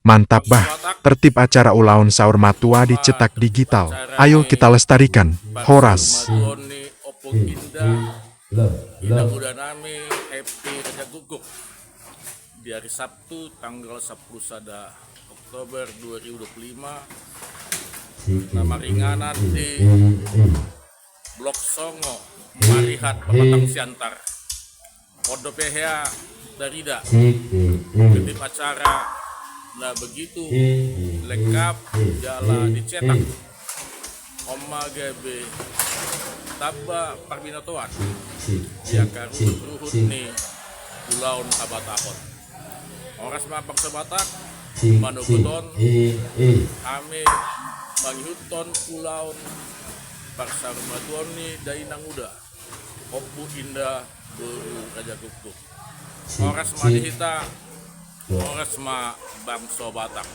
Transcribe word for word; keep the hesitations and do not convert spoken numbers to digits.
Mantap bah, tertib acara ulaon saur matua dicetak digital. Ayo kita lestarikan. Horas. Parsaurmatuaon ni Ompung Inda, inda muda nami, Happy Raja Guguk. Di hari Sabtu tanggal sepuluh sada Oktober dua ribu dua puluh lima, na maringanan di Blok Songo, Marihat Pematang Siantar. On dope hea tarida, tertib acara na begitu lengkap jala dicetak. On ma gabe tamba parbinotoan di angka ruhut-ruhut ni ulaon habatahon. Horas ma bangso Batak, manogot on hami mangihuthon ulaon parsaurmatuaon ni dainang uda, Ompu Inda boru Raja Guguk. Horas ma di hita, horas ma bangso Batak.